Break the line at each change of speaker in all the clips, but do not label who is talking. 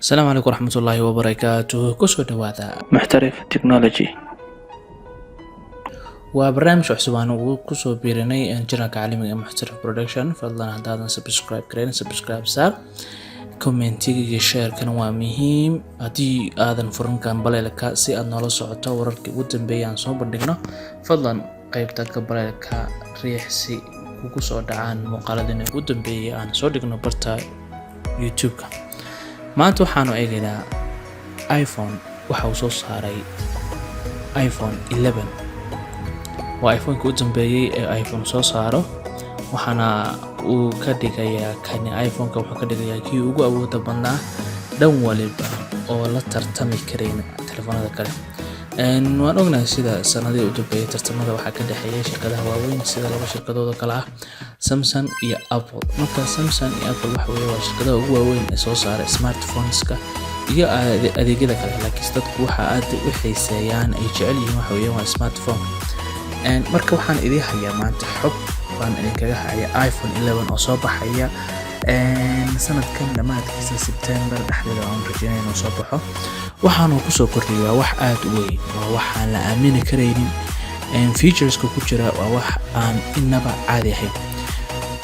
Asalaamu calaykum waraxmatullaahi wabarakaatuh. Kusoo dhawaada
Muxtarif Technology.
Waa barnaamij cusub aan ugu kusoo biirinay channelka caalamiga ee Muxtarif Production. Fadlan haddaadan subscribe gareyn, subscribe saar. Commentiga iyo sharekana waa muhiim. Haddii aadan furin gambaleelka si aad noola socoto wararkii ugu dambeeyay aan soo bandhigno, fadlan qeybta gambaleelka riix si kugu soo dhacaan muuqaaladii ugu dambeeyay aan soo dhigno barta YouTube-ka. Maanta waxaanu eegaynaa iPhone. Waxa uu soo saaray iPhone 11. Waa iPhoneka u dambeeyey ee iPhone soo saaro, waxaana uu ka dhigayaa kani iPhoneka, wuxuu ka dhigayaa kii ugu awooda badnaa dhan waliba oo la tartami karayn telefoonada kale. Waan ognahay sida sanadihii u dambeeyay tartamada waxaa ka dhexeeya shirkadaha waaweyn, sida laba shirkadood oo kale ah, Samsung iyo Apple. Marka Samsung iyo Apple waxa weeye waa shirkadaha ugu waaweyn ee soo saara smartphoneska iyo adeegyada kale, laakiinse dadku waxa aad u xiiseeyaan, ay jecel yihiin, waxa weeye waa smartphone. Marka waxaan idiin hayaa maanta, xog baan idinkaga haya iPhone 11 oo soo baxaya sanadkan dhammaadkiisa, September dhexdeeda aan rajeynaya inuu soo baxo. Waxaanu kusoo kordhiyay waa wax aad u weyn, waa waxaan la aamini karaynin. Featureska ku jira waa wax aan inaba caadi ahayn.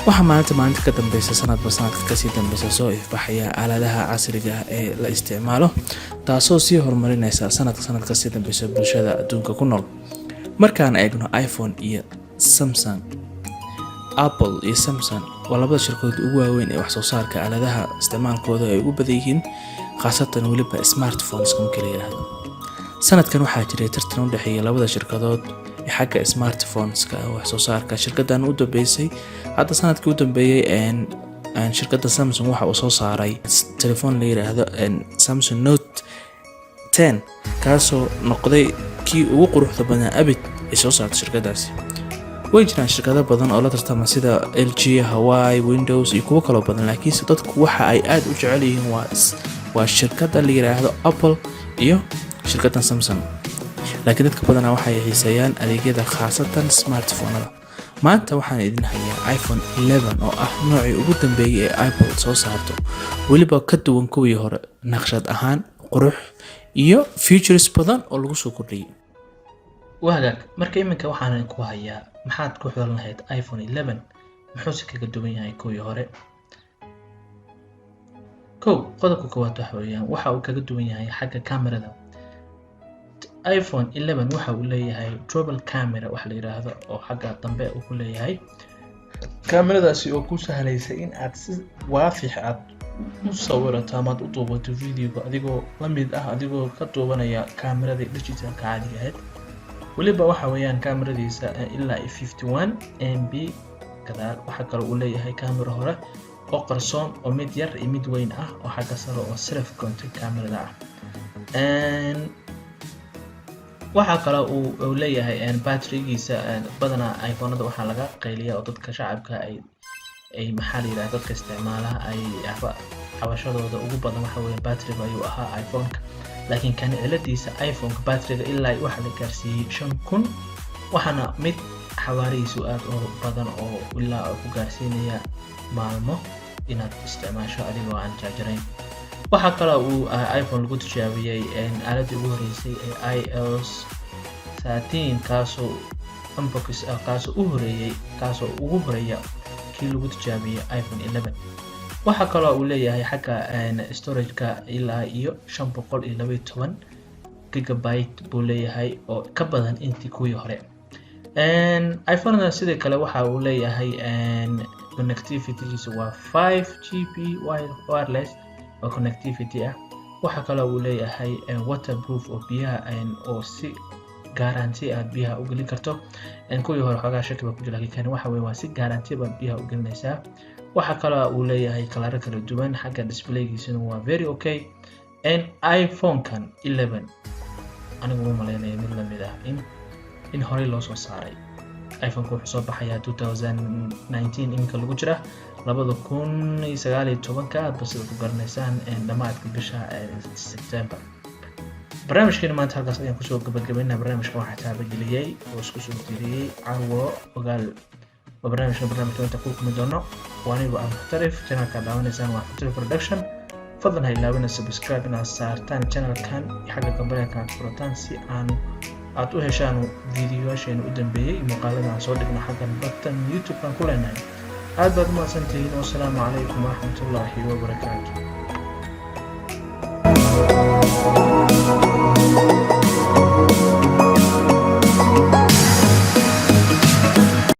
Waxaa maalinta maalinta ka dambeysa, sanadba sanadka kasii dambeysa, soo ifbaxaya aaladaha casriga ah ee la isticmaalo, taasoo sii horumarinaysa sanadka sanad kasii dambeysa bulshada adduunka ku nool. Markaan eegno iPhone iyo Samsung, Apple iyo Samsung waa labada shirkadood ugu waaweyn ee wax soo saarka aaladaha isticmaalkooda ay ugu badan yihiin, khaasatan weliba smartphoneska marka la yiraahdo. Sanadkan waxaa jiray tartan u dhexeeya labada shirkadood ee xagga smartphoneska wax soo saarka. Shirkadan u dambeysay hadda, sanadkii u dambeeyey, shirkadda Samsung waxa uu soo saaray telefoon la yiraahdo Samsung Note 10, kaasoo noqday kii ugu quruxda badnaa abid ay soo saarto shirkadaasi. Way jiraan shirkado badan oo la tartama, sida LG, Huawei, Windows iyo kuwo kaloo badan, laakiinse dadku waxa ay aad u jecel yihiin waa shirkadda la yiraahdo Apple iyo shirkaddan Samsung. Laakiin dadka badanaa waxay xiiseeyaan adeegyada, khaasatan smartphone-ada. Maanta waxaan idin hayaa iPhone 11 oo ah noocii ugu dambeeyay ee Apple soo saarto, weliba ka duwan kuwii hore naqshad ahaan, qurux iyo features badan oo lagu soo kordhiyey. Wagaag, marka iminka waxaan ku hayaa: maxaad ku xulan lahayd iPhone 11? Muxuuse kaga duwan yahay kuwii hore? Kow, qodobka koowaad waxa weeyaan waxa uu kaga duwan yahay xagga kamerada. iPhone 11 waxa uu leeyahay triple camera waxa la yiraahdo, oo xagga dambe uu ku leeyahay kaamiradaasi oo ku sahlaysa in aad si waafix aad u sawirato ama aad u duubato videoga, adigoo la mid ah adigoo ka duubanaya kaamiradii digitalka caadiga ahayd. Weliba waxa weeyaan kaamiradiisa ilaa 51 MB gadaal. Waxaa kale uu leeyahay kaamiro hore oo qarsoon, oo mid yar iyo mid weyn ah, oo xagga sare oo self contained kaamirada ah. Waxaa kale uu leeyahay batrigiisa. Badanaa iPhoneada waxaa laga qayliya oo dadka shacabka ay, maxaa la yidhaha, dadka isticmaalaha ay cabashadooda ugu badan waxa weeye batriga ayuu ahaa iPhoneka. Laakiin kani ciladiisa, iPhoneka batriga ilaa waxa la gaarsiiyey 5000, waxaana mid xawaarihiisu aad u badan oo ilaa ku gaarsiinaya maalmo inaad isticmaasho adigoo aan jaajarayn. Waxaa kaloo uu iPhone lagu tijaabiyey aaladii ugu horeysay ee iOS 13, kaasoo unbox ah, kaasoo u horeeyey, kaasoo ugu horeeya kii lagu tijaabiyey iPhone 11. Waxaa kaloo uu leeyahay xagga storage-ka ilaa iyo 512 gigabyte buu leeyahay, oo ka badan intii kuwii hore iPhoneda. Sidoo kale waxa uu leeyahay connectivitygiisu waa 5 GB wireless oo connectivity ah. Waxaa kaloo uu leeyahay waterproof, oo biyaha oo si guarantee aad biyaha u gelin karto. Kuwii hore xoogaa shaki baa ku jira, laakiin kani waxa weye waa si guarantee baad biyaha u gelinaysaa. Waxaa kaloo uu leeyahay kalaro kala duwan. Xagga displaygiisuna waa very okay. iPhone-kan 11 anigu uma malaynaya mid lamid ah in horey loo soo saaray. iPhoneka wuxuu soo baxayaa 2019, iminka lagu jira 2019-ka, aadba sida ku garanaysaan, dhammaadka bisha September. Barnaamijkeena maanta halkaas ayaan kusoo gabagabaynaa. Barnaamijka waxaa taabageliyey oo isku soo diriyey Carwo Ogaal. Waa barnaamijka inta ku kulmi doono. Waa anigu ah Muxtarif, channelka daawanaysaan waa Muxtarif Production. Fadlan ha ilaawina subscribe inaad saartaan channelkan, xagga gambaleelka aad furataan, si aan aad u heshaan videoyaasheena u dambeeyey iyo muuqaalada aan soo dhigno xaggan bartan YouTube-kan ku leenahay. Aad baad umahadsantihiin. Wasalaamu calaykum waraxmatullaahi wabarakaatu.